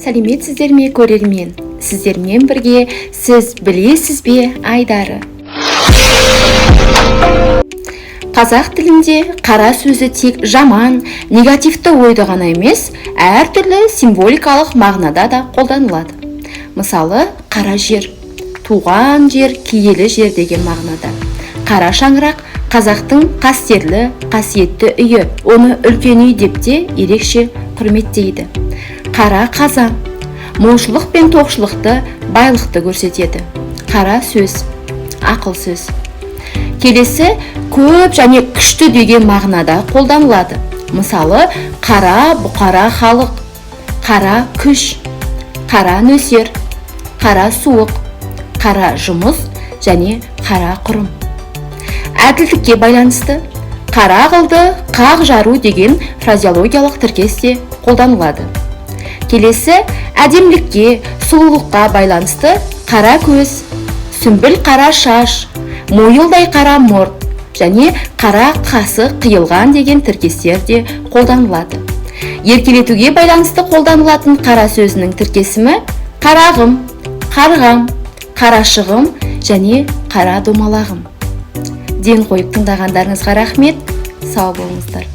Сәлеметсіздер ме, көрермен! Сіздермен бірге «Сіз білесіз бе» айдары. Қазақ тілінде қара сөзі тек жаман, негативті ойды ғана емес, әртүрлі символикалық мағынада да қолданылады. Мысалы, қара жер – туған жер, киелі жер деген мағынада. Қара шаңырақ – қазақтың қастерлі, қасиетті үйі, оны үлкен үй деп те ерекше құрметтейді. Қара қазан – молшылық пен тоқшылықты, байлықты көрсетеді. Қара сөз – ақыл сөз. Келесі көп және күшті деген мағынада қолданылады. Мысалы, қара бұқара халық, қара күш, қара нөсер, қара суық, қара жұмыс және қара құрым. Әділдікке байланысты қара қылды қақ жару деген фразеологиялық тіркес те қолданылады. Келесі әдемілікке, сұлулыққа байланысты қара көз, сүмбіл қара шаш, мойылдай қара мұрт және қара қасы қиылған деген тіркестер де қолданылады. Еркелетуге байланысты қолданылатын қара сөзінің тіркесімі қарағым, қарғам, қарашығым және қара домалағым. Ден қойып тыңдағандарыңызға рахмет, сау болыңыздар!